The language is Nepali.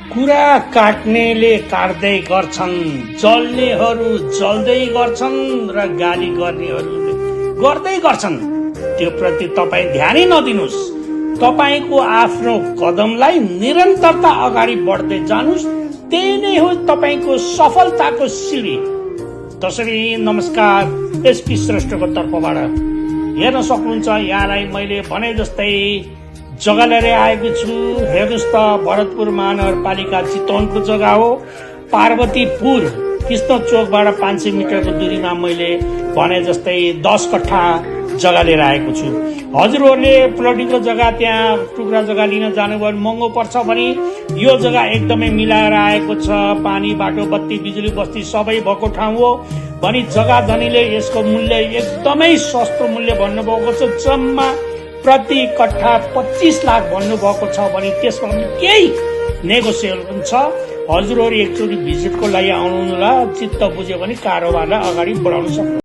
कुरा काट्नेले काट्दै गर्छन्, जल्नेहरू जल्दै गर्छन् र गाली गर्नेहरूले गर्दै गर्छन्। त्यो प्रति तपाईँ ध्यानै नदिनुहोस्। तपाईको आफ्नो कदमलाई निरन्तरता अगाडि बढ्दै जानुस्। त्यही नै हो तपाईको सफलताको सिडी। त्यसरी नमस्कार, एसपी श्रेष्ठको तर्फबाट हेर्न सक्नुहुन्छ। यहाँलाई मैले भने जस्तै जग्गा लिएर आएको छु। हेर्नुहोस् त, भरतपुर महानगरपालिका चितवनको जग्गा हो। पार्वतीपुर कृष्ण चोकबाट 500 मिटरको दूरीमा मैले भने जस्तै 10 कट्ठा जग्गा लिएर आएको छु। हजुरहरूले प्लटिङको जग्गा त्यहाँ टुक्रा जग्गा लिन जानुभयो भने महँगो पर्छ भने यो जग्गा एकदमै मिलाएर आएको छ। पानी, बाटो, बत्ती, बिजुली, बस्ती सबै भएको ठाउँ हो भने जग्गा धनीले यसको मूल्य एकदमै सस्तो मूल्य भन्नुभएको छ। जम्मा प्रति कट्ठा 25 लाख भन्नुभएको छ भने त्यसमा केही नेगोसिएबल पनि छ। हजुरहरू एकचोटि भिजिटको लागि आउनुहोला। चित्त बुझ्यो भने कारोबारलाई अगाडि बढाउन सक्नुहुन्छ।